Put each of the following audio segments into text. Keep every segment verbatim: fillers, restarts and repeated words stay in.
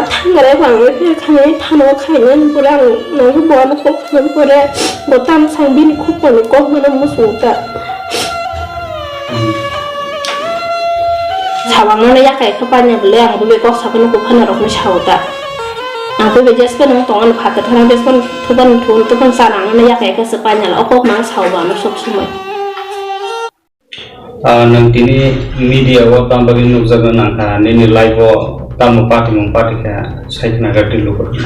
Thangare bangwi khe khainai phano khainani pore ang nangkhe bo ano kok khainani pore bo tam sang bini khoponi kok mano muchung ta. Sabangno no yakai khe panya bole ang bo be kok sakno kok khana rokno sao ta. Ang bo be jespe nang tong ano phatar thana jespe thuban thun thuban sana ano yakai khe se panya o kok mang sao ba ano sob somoi. Ah, nwng tini media o tamo bagwi nukjakna nangkha, nini live o tamo patimung patikha, sai khna kha twi lukurokno.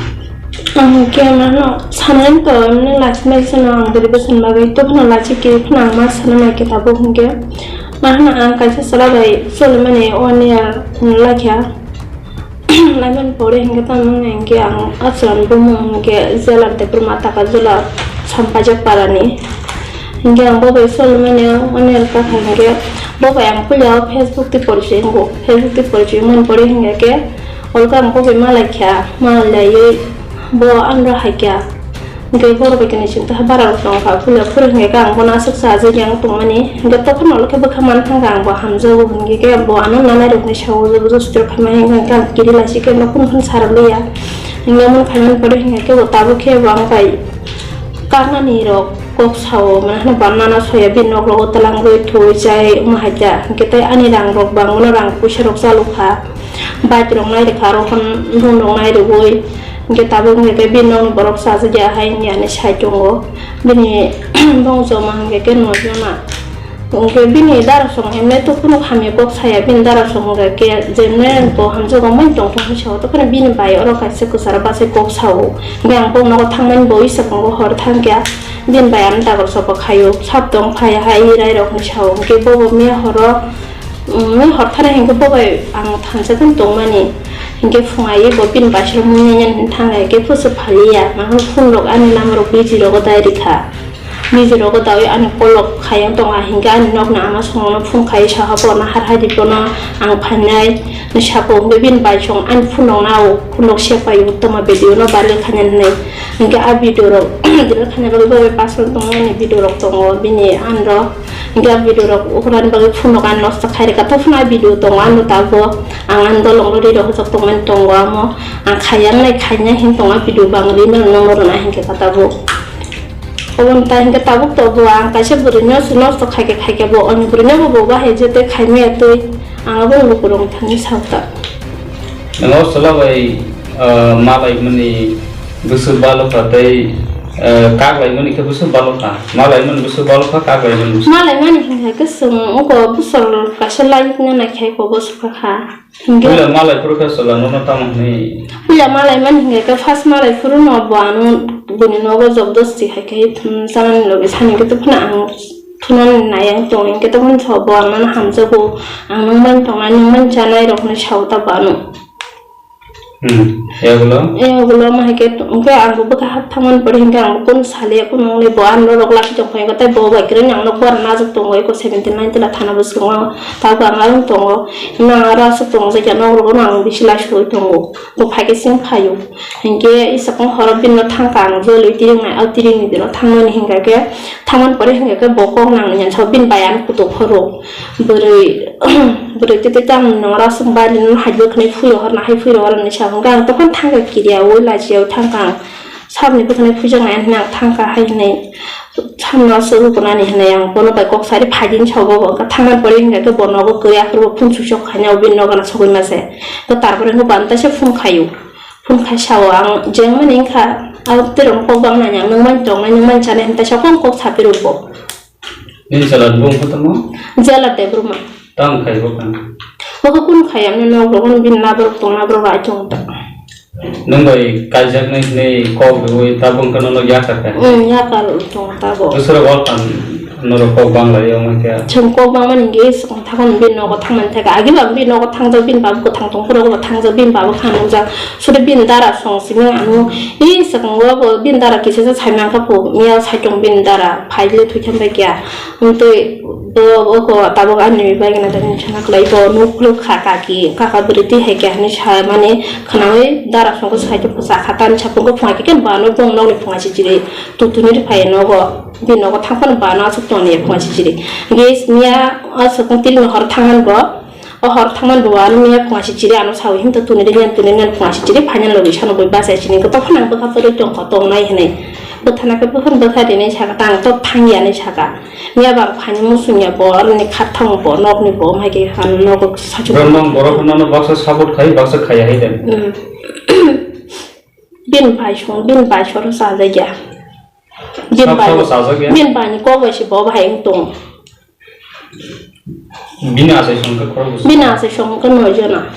Ang hwnkhe mano sanai to, emni lachimai sano ang bwrwi bwsani bagwi, to phano lachikhe phano ang ma sana naikhe tabuk hwnkhe. Ma hwno ang kaisa chwla bai cholimani one year hwnwi laikha. Laimani pore hwnkhe tamo wngya hwnkhe ang Acharan bumung hwnkhe Jailer Debbarma Takajula Sampaijak Parani. Hwnkhe ang bo bai solmani, mani rwkha hwnkhe bo bai ang puila o Facebook twi porichoi wngo. Facebook twi porichoi wngmani pore hwnkhe khe olkha ang bo bai malaikha, malaiwi bo anro haikha. Hwnkhe borok bai khe naiching tongkha, bara rok tongkha, puila phuru hwnkhe khe ang bono aswk chajagwi ang tongmani. Hwnkhe tokhono ulo khe bwkha man thangkha ang bo hamjago hwnkhe khe bo ano nanai rokni sao jabardasti rok khaimani hwnkhe ang kiri laisike no phone phone sarwk liya. Hwnkhe omo khaimani pore hwnkhe khe bo tabuk khe bo ang bai karnani rok kok sao, mane hwnkhe bo nana soya bini nok rogo twlangwi thwi chai omo hai khe. Hwnkhe tei ani rang rok bangmano rang puisa rok chalokha. Bike rok nai rikha, aro hwn room rok nai rwui, hwnkhe tabuk hwnkhe khe bini nokni borok chajak ya hai hwnwi ani sai tongo. Bini bongso ma hwnkhe khe nojna ma. Hwnkhe bini dara song hemle to phunuk hamya kok saya, bini dara song hwnkhe khe jemne bo hamjago mai tongthok hwnwi sao, tei phano bini bai oro kaisa kwcharo bachai kok sao. Hwnkhe ang bo nogo thangmani bo isa tongo hor thangkhe, bini bai ano dagor sopo khaio, sap tong phai hai rai rok hwnwi sao. Hwnkhe bobo miya horo Wngwi hor thani hinkhe bo bai ang thansa khe tongmani. Hinkhe phung aiwi bo bini baisrok mungya nini thang hai khe bwswk phaliya. Mangno phone rok ani number rok busy rogo dai rikha. Busy rogo dawi ani call rok khayang tonga hinkhe ani nokni ama songno phone khai saha bono har hai di bono ang phainai. Sabo hwnkhe bini baisong ani phone rok nao phone rok sepai tongma video no viral khainani hinwi. Hinkhe a video rok viral khaina bagwi bo bai personal tongmani video rok tongo bini anro. Hinkhe a video rok ukurani bagwi phone rok ang nosto khai rwkha, tei phano a video tongo, ano tabuk ang ani dolong rw rw hojak tongmani tongo, amo ang khaiya wngnai khaina hin tongo, a video bang rwmani nangma rwna hinkhe kha tabuk. Obo wngkha hinkhe tabuk to bo ang kaisa bwrwino se nosto khaikhe khaikhe bo oni bwrwino bo bo bahai je tei khaimaya tei ang abono lukurokno thangwi sakha. Nogo chwla bai, ah, malaimani bwswk balokha tei, ah, kaklaimani khe bwswk balokha? Malaimani bwswk balokha, kaklaimani bwswk? Malaimani hinkhe khe chwng oko bwswk kaisa line nana khai ko bwswk kha. Hinkhe puila malai phuru khe chwla nono tamo hwnwi? Puila malaimani hinkhe khe first malai phuru no bo ano bini nogo jabardasti hai khe thum chanani logi sani khe tei phano ang thunani nai ang tong hinkhe tei phano bo ang nono hamjago, ang nwng mani tongnai nwng mani chanai rok hwnwi sao ta bo ano. Hmm, yagulo? Yagulo ma hai khe, hwnkhe ang bo bwkha hap thangmani pore hinkhe ang bo kunu saliya, kunu wngwi bo ang norok laki tongkha, hinkhe tei bo bai kwrwini ang nok bora najak tongo, eko seventy nine tila thana bwskango, tabuk ang arung tongo, hino ang aro aswk tongo, jaikha nok rogo no ang bisi laisugwi tongo, bo phaikhe sing phaio, hinkhe isakung horo bini no thangkha ang jolwi tiring nai, o tiring ni bini no thangmani hinkha khe, thangmani pore hinkha khe bo kok nang nini ang sao bini bai ano kutuk phoro. Bwrwi, bwrwi tei tei tamo nung oro aswk bari nung hai bwkhwnai phuro horna hai phuro horna hinwi sa hwnkhe ang tokon thangkha kiriya o lachiya o thangkha ang saboni bwkhwnai phuijaknai hinwi ang thangkha hai hinwi samno aswk rwknani hinwi ang bono bai kok sari phaidi hinwi sa bo bo thangmani pore hinkhe bo nogo kwrwi aphuru bo phone switch off khaina o bini nogo no sogwi mase bo tarpore hinkhe bo ano teisa phone khaio phone khai sao ang jengmani wngkha abo tei rok kok bang nani ang nung mani tongnai nung mani chanai hinwi teisa kok kok saphi rw bo. Nini chwla ni bumung khe tamo? Jela Debbarma. Tamo khai bo kha? Bo khe kunu khai ya, nok rok bini labrok tong, labrok bai tong ta. Nwng bai kaijaknai hinwi kok rwui tabuk wngkha nono yakar kha? Hmm, yakar tong tabuk. Bwswrok wal kha norok kok bang lai wngkha? Chwng kok bang mani hwnkhe swkang thangmani bini nogo thangmani thangkha. Agila bini nogo thangjak, bini babu kwthang tong phuru bo thangjak, bini babu kha nungjak. Suri bini dara song simi ano. Ee, swkango bo bini dara kisa se sai mankha phu, miya sai tong bini dara, phai le thwi khe bai kya. Amtwi bo, bo ko tabuk ani bai gana tani chana klai bo, nuk nuk kha kaki, kaka bwrwi twi hai kya hinwi sa mani khwnawi dara song ko sai tong phu sa kha tani sapung ko phunga khe khe bo ano bong nok ni phunga chichiri, tu tu ni phai nogo, bini nogo thang phano bo ano aswk tong ni phunga chichiri. Ge miya aswk tini hor thang bo. Hor thangmani bo ano miya phunga si chiri ano sawi himto tuni rinyan tuni rinyan phunga si chiri phainani logi sano bui bachai sini ko tokha nang bwkha pori tongkha tongnai hinui. Bwthana khe buphang bwkha rinai saka ta ang tok thangya hinui saka. Miya ba ang phaini musungya bo aroni khat thang bo nokni bo hai khe ano nogo sachu. Bro, nong borok no baksa support khai, baksa khaya hai de. Hmm. Bin bai song, bin bai soro sajagya. Bin Sab bai, sabo sajagya? Bin bai ni kok bai si bo bahai wng tong. Bini asai song khe khorok bwswk? Bini asai song khe noi jona.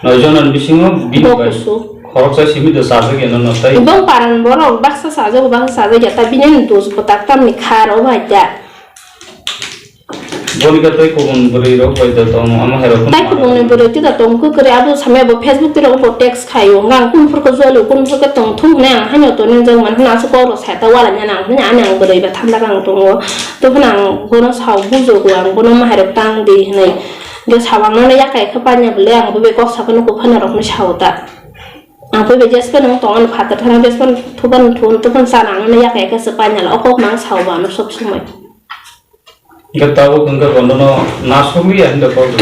Noi jona ni bisingo bini Bo bai kusu. Khoroksa simi de sajagya no no tai. Bong paran borok baksa sajagya, baksa sajagya ta bini ani dos bwtak tamni khar o bai da. Boni khe tei kubun bwrwi rok bai da tong, omo hai rok. Tai kubun ni bwrwi tida tong kwkri abo samya bo Facebook twi rok bo text khaio, ngang kun phur ko jwali kun phur ko tong thung ne ang haino to nung jang man hana asuk kok rok sai ta wala nya nang hana ani ang bwrwi ba thamda kang tongo. To hana ang bono sao bujo go ang bono mahai rok tang di hinui. Ge sao ang no yakai khe panya bole ang bo be kok saka nuku phana rok no sao ta. Ang bo be jes phano tong ano phatar thana jes phano thuban thun to phano sana ang no yakai khe se panya la o kok mang sao ba ano sob somoi. Hingke tabuk hingke bonono nasukliya hinwi kok.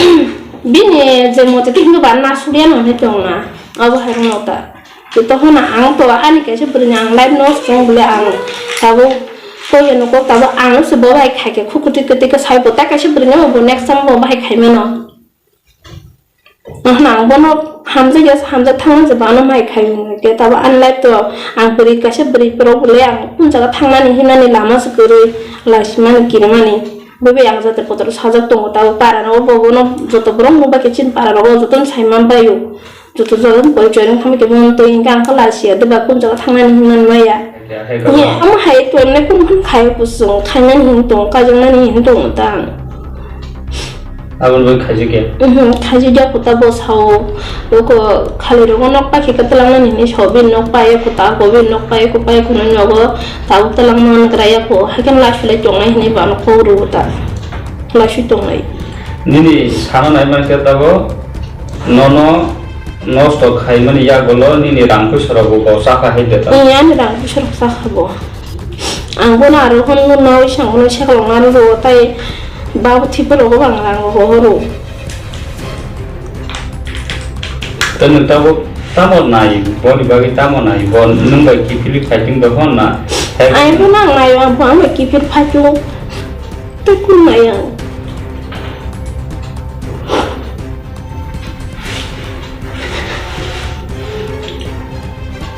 Bini je mote tei hinwi ba nasukliya no hinwi tongna. Abo hai rwngno ta. Tei tokhono ang to ani kaisa bwrwini ang life no song bole ang tabuk koi eno kok tabuk ang se bo bai khaikhe khuk kwtwi kwtwi khe sai bo ta kaisa bwrwini bo next time bo bahai khaimano. Ang bono hamjakya, hamjak thangna se bono mai khai hwnwi khe, tabo ani life to ang bwrwi kaisa bwrwi borok bole ang kun jaga thangnani hinani lama se kwrwi laisimani kirimani. Bebe ang jate kotor sajak tongo, tabo para rogo bo bono joto borok nukba khe chini para rogo jotono sai man baio. Joto joto porichoi rwng thangma khe bono twi hwnkhe ang khe laisiya, deba kun jaga thangnani hinani maya. Ye, amo hai to ne kun kun khai kusung, khainani hin tong, kajaknani hin tong tang. Aboni bagwi khaijak ya? Mhm, khaijak ya, kuta bo sao, oko khali rogo nok pai khe twlangnani hinwi sao, bini nok pai, kuta ko bini nok pai, ko pai kheno nogo, tabo twlangna gra ya ko, haikhe lasulai tongnai hinwi bano kok rwo ta, lasui tongnai. Nini sana nai mankhe tabo, nono nosto khaimani yagulo nini rang puisa rok bo chakha hai de ta? Ee, ani rang puisa rok chakha bo. Ang bono aro hwn nawi song bono sekolong aro rwo tai babo thwipa rogo bo ang rang rogo horo. Tei nwng tabuk tamo nai, boni bagwi tamo nai, bo nwng bai kiphilwi fighting bai hwn na? Ang bono ang naio, ang bo ang bai kiphil fighting tei kun nai ang.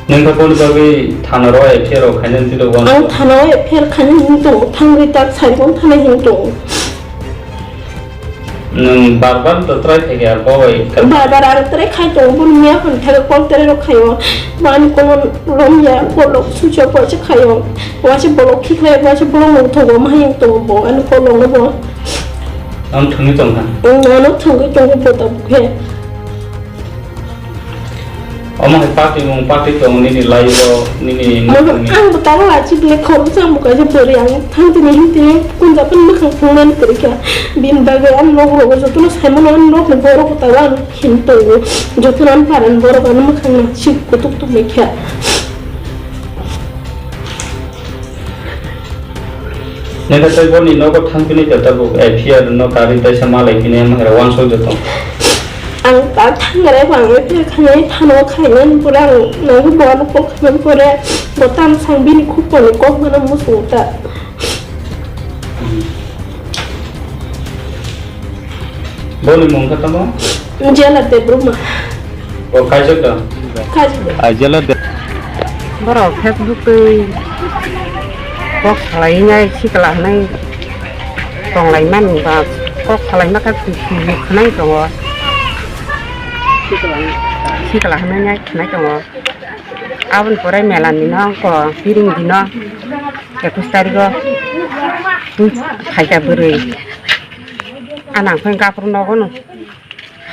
Nang kha boni bagwi thana rw F I R rok khainani twi rw uansuk? Ang thana o F I R khainani hwn tongo, thangwi tak sari bo thana hwn tongo. Nwng bar bar to try khai khe ar bo bai kha. Bar bar ang try khai tongo, boni miya hwn thai call tere rok khaio. Bo ani call romya, call rok switch off waisa khaio. Waisa bolok khiklai, waisa bolok nung tongo, ma hayung tongo bo, ani call rok no bo. Ang thwngwi tong kha? Ang ano thwngwi tongo bo tabuk khe. Omo hai party mung party tong nini life o nini. Mano, ang bo tara lachi bile khoroksa ang bo kaisa bwrwi ang thang tini him tini kunja phano mwkhang phungnani kwrwi kha. Bini bagwi ang nok rogo jotono sai mano ang nokni borok bo tara ang him tongo. Jotono ang paran borok ano mwkhang naisik kutuk tongwi kha. Nokha tei boni nogo thang pini khe tabuk F I R no karwi taisa malai pini wngma hai rok uansuk joto. Ang ta thang rai bo ang F I R khainai thano khainani pura ang nogo bo ano kok khainani pore bo tam sang bini khuponi kok mano muchungo ta. Boni mung khe tamo? Jela Debbarma. O kaijak da? Kaijak da. Ai jela de. Borok Facebook twi kok salainai sikla hwnwi tonglaimani ba kok salaima kha twi twi khwnai tongo. Sikla hwnwi nai khwnai tongo. Aboni pore melani no wngkha piring dino ekus tarigo twi phaikha bwrwi. A nangphai gafur nogo no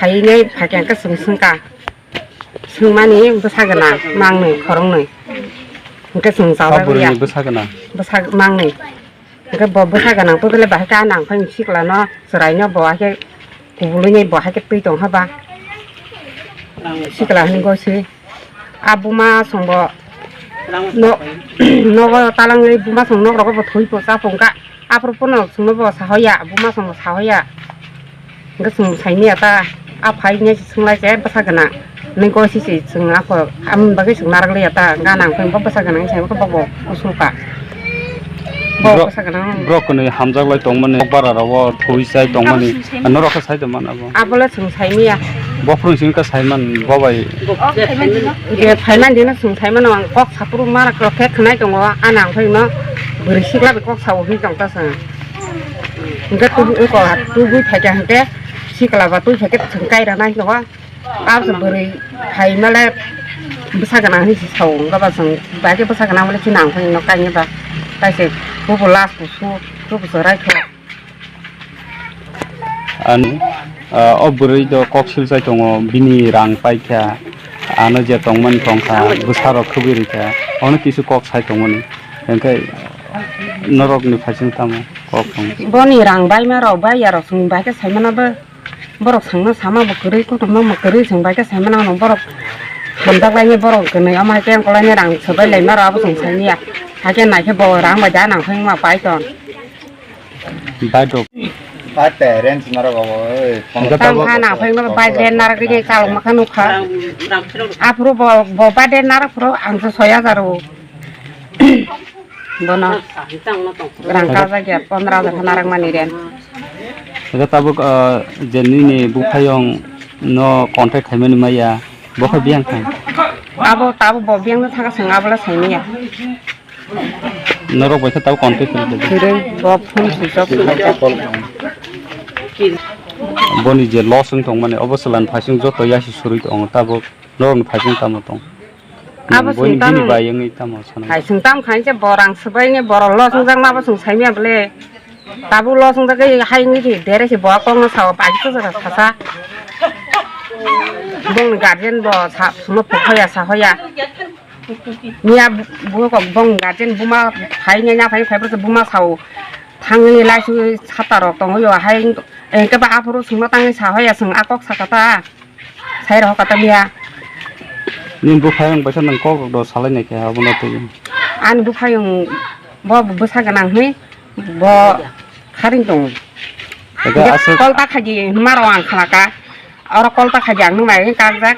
hai nai phaikha hwnkhe chwng swngkha. Swngmani bwsa gwnang mangnwi khoroknwi. Hwnkhe chwng chawlaiya. Bwsa gwnang. Bwsa mangnwi. Hwnkhe bo bwsa gwnang pogele bahai khe a nangphai sikla no chwrai no bo hai khe kubulwi nai bo hai khe twi tong haba. Sikla hwnwi goi se. A buma songbo no-, nogo talangwi buma song nok rogo bo thwi po cha pungka. Aphuru pono songno bo sahoya, buma songbo sahoya. Hwnkhe chwng saimanya ta, a phai hwnwi se swnglai se bwsa gwnang. Nini kok sisi chwng ako, amoni bagwi chwng narak liya ta, gana hwnkhe bo bwsa gwnang se bo kusul ka. Bo Bro-, bwsa gwnang. Borok kwnwi hamjak lai tongmani, bara rok o thwi chai tongmani, norok khe sai tongmani abo. Abo le chwng saimanya. Bophuru simi khe saiman bo bai. Je saiman dino chwng saimano ang kok saphuru ma rok khe khwnai tongo, ana hwnkhe no bwrwi sikla bai kok sao hwnwi tong ta chwng. Hwnkhe tubu wngkha, tubui phaikha hwnkhe sikla ba twi phaikhe chwng kaira nai tongo. Abo se bwrwi phaimale bwsa gwnang hinwi se sao, wngkha ba chwng bai khe bwsa gwnang male chini nang phai no kainwi ba. Taise bubo last bo su, bubo se raithok. Ani, ah, o bwrwi do kok silchai tongo, bini rang paikha, ano je tongmani tongkha, bwsarok khwbwi rikha, ono kisu kok sai tongmani. Hwnkhe norokni phaising tamo kok tong? Boni rang baima rok, bai ya rok chwng bai khe saimano bo. Borok sangno sama bo kwrwi, kuthumno bo kwrwi, chwng bai khe saimano ano borok hamjak laini borok kwnwi, omo hai khe ongkolaini rang swbai laima rok abo chwng saimanya. Hakhe naikhe bo rang bai da nang phai ma pai ton. Bai dok. Bai parents narok abo, oi, phone. Hwnkhe tamo tabuk kha nang phai ma bai den narok ni chalok ma kha nukha. Aphuru bo, bo bai den narok phuru ang se soi hajar o. Bono rang kajak ya, pondro hajar khe narwkmani rent. Ega tabuk, ah, je nini buphayong no contact khaimani maya, bo khe biyang thang? Abo tabuk bo biyang no thangkha, chwng abo le saimanya. Norok bai khe tabuk contact khaimani? Kwrwi, bo phone switch off khlaijak. Boni je loss wng tongmani, obo chwla ni phaising joto yasi surwi tongo, tabuk norok ni phaising tamo tong? Abo bini, bini bai wngwi tamo sana? Hai chwng tamo khainse borang swbaini borok loss wngjakma abo chwng saimanya bwle. Tabuk loss wngjak hai wngwi si dere si bo kok no sao, agi kwchwra sasa. Bongni guardian bo sa, sumo pok hoya sa hoya. Miya bu-, buko bongni guardian buma phai nya nya phai phai buma sao. Thangni laisu sata rok tongo yo hai, engke ba aphuru chwngno tangwi sa hoya chwng a kok saka ta. Sai rok kata miya. Nini buphayung bai khe nwng kok rok do salai nai khe abono twi. Ani buphayung bo bwsa gwnang hwnwi bo kharing tongo. Ega aswk kol ta khaji hwnma rok ang khnaka. Oro kol ta khaji ang nung nai kakjak.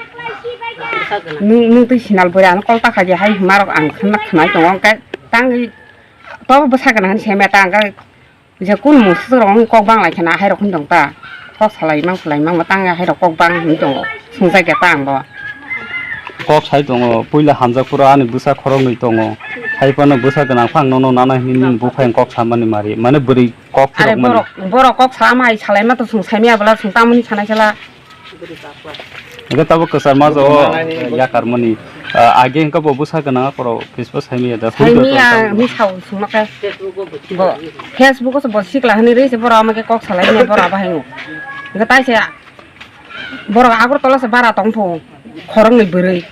Nung, nung twi sinal bwrwi ano kol ta khaji hai hwnma rok ang khna-, khnai tongo. Hwnkhe tangwi tobo bwsa gwnang hwnwi se meta hwnkhe. Je kun mung swk rok wng kok bang lai khe na hai rok hin tong ta. Kok salai mang salai mang ma tang ya hai rok kok bang hin tongo. Sung jak ya ta ang bo. Kok sai tongo, puila hamjak phuru ani bwsa khoroknwi tongo. Hai phano bwsa gwnang phang nono nana hini nini buphayung kok samani mari. Mane bwrwi kok phirok mani. Are borok, borok kok sa ma hai salai ma to sung sai maya bwla sung tamoni sanai sala. Hwnkhe tabuk kwchar ma o yakar mani. Ah, age hwnkhe bo bwsa gwnang akhoro Facebook saimaya da. Saimaya, hwnwi sao songma khe. Bo Facebook o se bo sikla hwnwi rwi se borok ama khe kok salai maya borok abo hai no. Hwnkhe tai se borok Agartala se bara tong pho khoroknwi bwrwi.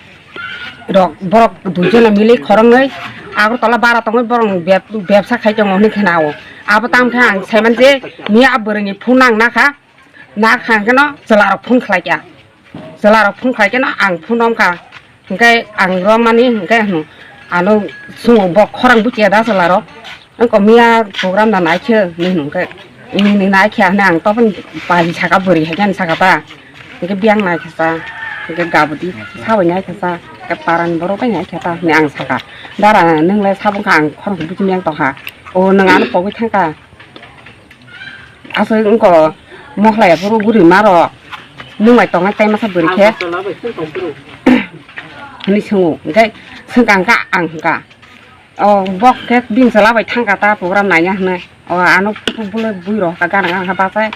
Rok borok duijon mili khoroknwi Agartala bara tongwi borok beb-, bebsa khai tongo hwnwi khna o. Abo tamo khe ang saiman je miya bwrwini phone nang nakha. Nak hang khe no chwla rok phone khlai kha. Chwla rok phone khlai khe no ang phone rom kha. Hwnkhe ang romani hwnkhe hwno ano chwng bo khorang buchia da chwla rok. Wngkha miya program da nai khe hinwi hwnkhe. Nini nai khe hwnwi ang toboni pari saka bwrwi hai khe saka ta. Hwnkhe biyang nai khe sa. Hwnkhe gabudi sabai nai khe sa. Hwnkhe parani borok bai nai khe ta hwnwi ang saka. Dara nwng le sabo wngkha ang khorang buchimiyang tongkha. O nwng ano pogwi thangkha. Aswk wngkha mohla ya phuru bwrwi ma rok. Nwng bai tongnai tai masa bwrwi khe. Hinwi swngo. Hwnkhe swngkha hwnkha ang hwnkha. O bok khe bini chwla bai thangkha ta program naina hwnwi. O ano bwlai bwrwi rok hwnkha gana gana khe bachai.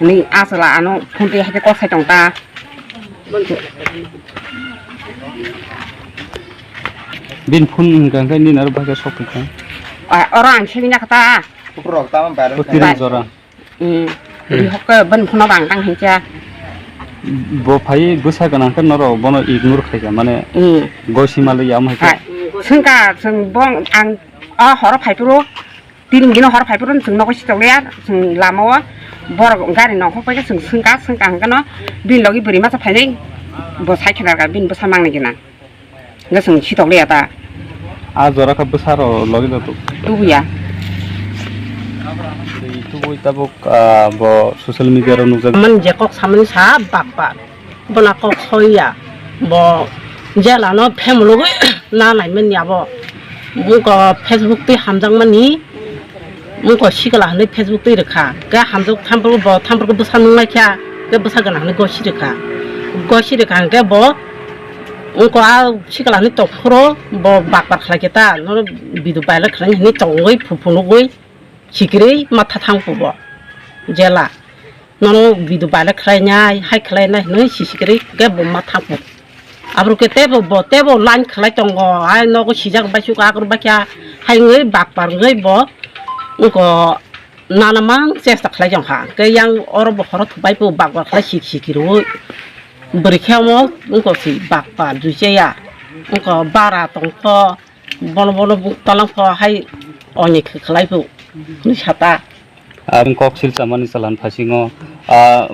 Hinwi a chwla ano phone twi hai khe kok sai tong ta. Bini phone hwnkha hwnkhe nini aro bahai khe sok tongkha. A, oro ang sengya kha ta. Kukurok tamo viral. O tiring jora. Hmm. Ri hokhe ban phano bang tang hincha. Bo phai bwsa gwnang khe norok bono ignore khai kha, mane Hmm. Goi sima le yam hai khe. Hai. Sengka, seng bong ang a horo phai phuru, tiring gino horo phai phuru seng nogo sitok le ya, seng lama o borok gari nongkhor pai khe seng sengka, sengka hwnkhe no bini logi bwrwi masa phainai bo sai khe narwkha bini bwsa mangni gwnang. Hwnkhe chwng sitok liya ta. A jora khe bwsa rok logi rw tubuya. Bui tabuk, ah, bo social media rok nukjak. Man je kok samani sa bakpa. Bona kok soya. Bo jela no family gwi na nai mani abo. Muko Facebook twi hamjak mani. Muko sikla hwnwi Facebook twi rwkha. Ke hamjak thamprok bo thamprok bwsa nungnai kha. Ke bwsa gana hwnwi gosi rwkha. Gosi rwkha hwnkhe bo muko a sikla hwnwi tongphuru bo bakpa khlai khe ta. Nono video viral khlai hwnwi tongwi phuphunugwi. Sikirwi matha thangphubo jela. Nono video viral khlainai, hai khlainai hwnwi si sikirwi khe bo matha phu. Abro khe tebo bo tebo line khlai tongo, hai nogo sijak baisuk agur baikha, hai wngwi bakpar wngwi bo wngko nana mang chesta khlai tongkha. Khe yang oro bo horo thupai phu bakpar khlai sik sikirwi. Bwrwi khe omo wngko si bakpar juichaya. Wngko bara tongkho. Bono bono buk talang pho hai oni khe khlai phu ni sata. Ang kok sil chamani chalan phasingo, ah,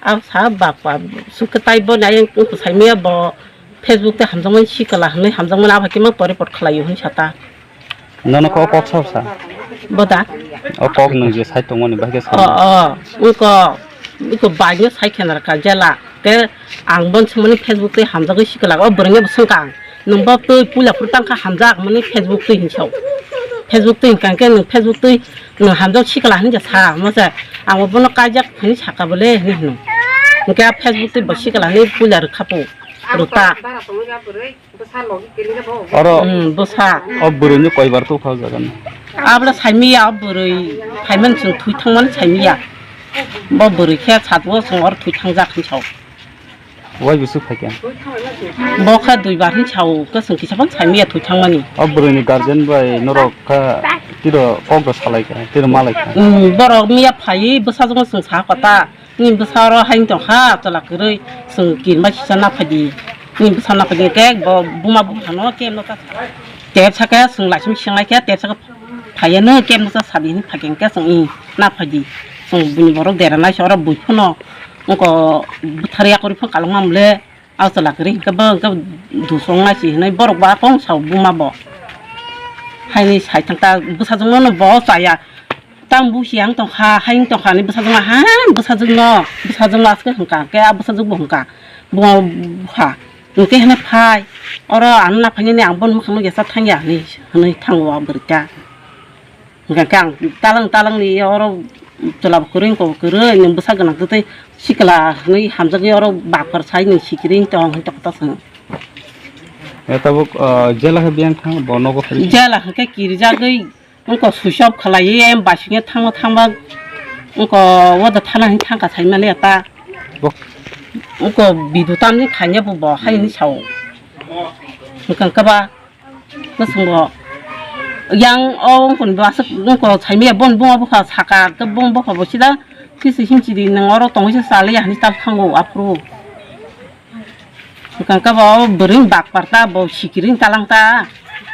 ang sa bapa sukhe tai bo nai ang kung sai miya bo Facebook te hamjangmani sikala hwnwi hamjangmani abo khe ma report khlai hwnwi sata. Nono kok kok sa sa. Boda. O kok nung je sai tongmani bahai khe sa. O o. Uko uko bagyo sai khenarka jela. Te ang bon sumani Facebook twi hamjagwi sikla o bwrwngya bo swngkha ang. Nwng bo twi puila phuru tangkha hamjak mani Facebook twi hinwi sao. Facebook twi hinkha khe nwng Facebook twi nwng hamjak sikla hinwi sa masa ang bo bono kaijak hinwi saka bole hinwi hino. Hinkhe a Facebook twi bo sikla hinwi puila rwkha po rwta. Oro hmm, bwsa. O bwrwini koibar tongkha o jaga ni? Abla saimiya o bwrwi phaimani chwng thwi thangmani saimiya. Bo bwrwi khe satgo chwng oro thwi thangjak hinwi sao. Wai bwswk phaikha? Bo kha duibar hinwi sao, kwchwng kisa phano saimiya thwi thangmani. O bwrwini guardian bai norok kha tiro kok rw salaikha, tiro malaikha. Hmm, borok miya phaiwi bwsajwkno chwng sakha ta. Nini bwsa oro haino tongkha, chwla kwrwi, chwng kirima kisa naphadi. Nini bwsa naphadi khe bo buma buphano kemno ta sa-, tepsa khe chwng laising singlaikhe tepsa khe phaiya nw kemno ta sadi hinwi phaikhe chwng i naphadi. Chwng bini borok dera naisa oro bui phano wngko bwthar yakurwi phano kalokma mole. O chwla kwrwi hwnkhe bo hwnkhe dusong naisi hinwi borok bo akong sao buma bo. Haini saithang ta bwsajwkno bo chaya. Tang busi ang tongkha, haini tongkha ni bwsajwkno ha bwsajwkno bwsajwkno aske hwnkha khe a bwsajwk bo hwnkha bo ha hwnkhe hwnwi phai oro ang naphainani ang boni mwkhangno yasa thangya hinwi hwnwi thango a bwrwi ta. Hwnkha khe ang talang talang ni oro chwla bo kwrwi wngkha bo kwrwi nwng bwsa gwnang tei sikla hwnwi hamjakgwi oro bakor sai nwng sikiri wng tong hinwi tongkha ta chwng. E tabuk, ah, jela khe biyang thang bo nogo phai. Jela hwnkhe kirijagwi wngkha switch off khlaiwi em basingye thangma thangma wngkha wada thana hinwi thangkha saimani ta. Bo- Wngkha bidu tamni khainai bo bo hai hinwi sao. Hwnkha khe ba Bwskango yang o wngkha ni bo aswk wngkha saimaya, boni buma bwkha saka, buma bwkha bo sida kisi himchidi nwng oro tongwi se chaliya hinwi ta thango aphuru. Swkang khe bo bwrwi ni bakpar ta, bo sikiri ni talang ta,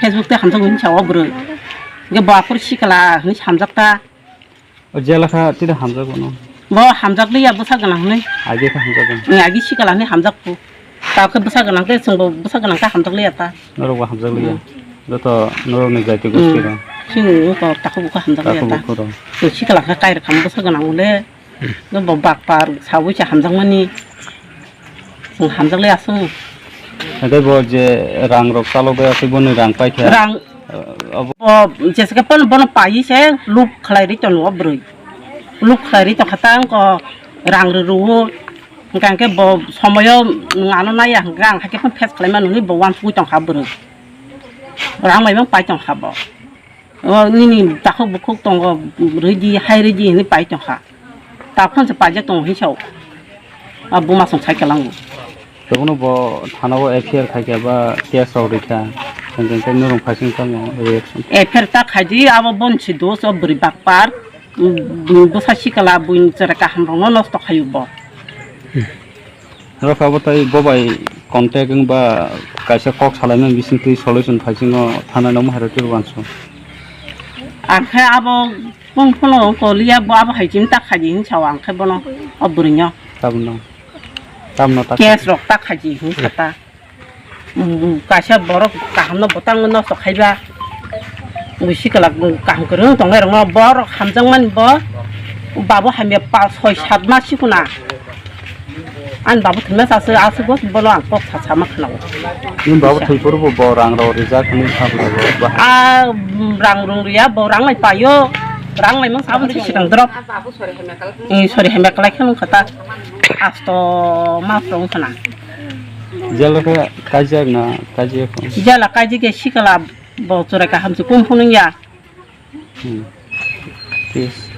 Facebook tei hamjakgo hinwi sa o bwrwi. Hwnkhe bo aphuru sikla hinwi samjak ta. O jela kha tida hamjak bono. Bo hamjak liya bwsa gwnang hwnwi. Agi kha hamjak gwnang. Ni agi sikala hwnwi hamjak phu. Ta khe bwsa gwnang khe chwng bo bwsa gwnang khe hamjak liya ta. Norok bo hamjak liya. Hmm. Joto norok ni jaiti gosti rok. Chini wngkha takhuk bukhuk hamjak liya ta. Takhuk bukhuk rok. Chwng sikala khe kai rwkha bwsa gwnang le. Hmm. Bo bakpar sawi cha hamjak mani. Chwng hamjakle aswk. Hwnkhe bo je rang rok chalok bai aswk boni rang paikha. Rang. Eh, abo. Bo jesa khe bono, bono paiwi se luk khlai ri tongo bwrwi. Luk khlai ri tongkha ta wngkha rang rw rw o. Hwnkha hwnkhe bo somoyo nwng ano naiya hwnkhe ang haikhe phano face khlai mano hinwi bo uansugwi tongkha bwrwi. Rang bai mang pai tongkha bo. O nini takhuk bukhuk tongo, rwidi, hai rwidi hinwi pai tongkha. Takhuk se paijak tongo hinwi sao. A buma song sai kalango. Tebono bo thana o F I R khaikha ba case rok rikha. Hwnkhe norok phaising tamo reaction. F I R ta khaidi abo bonsi dos o bwrwi bakpar. Bwsa sikala buini chwrai kaham rokno nosto khaio bo. Rokha bo tai bo bai contact wng ba kaisa kok salaimani bisingtwi solution phaisingo thana nangma hai rw twi uansuk. Ang khe abo kung phano koliya bo abo hai chini ta khaidi hinwi sao ang khe bono o bwrwino. Tabno. Tabno ta. Case rok ta khaidi hinwi kha ta. Kaisa borok kahamno bwtangno nosto khaiba. Busi kwlak kaham kwrwng tongnai rokno borok hamjakmani bo Babu hamya pa soi sat mas sikuna. An babu thwima sase aswk bo bono ang kok sa sama khwnago. Nini babu thwi phuru bo, bo rang rok rijak hwnwi sabulo bo. A, mm, rang rung riya bo rang lai paio. Rang lai mang sabun si sidang drop. Ni sori hamya kalai khwna khata. Asto mas rong khwna. Jala khe kaijak na kaijak. Jala kaijak ya sikala bo churai kaham si kum phunung ya. Hmm. Yes.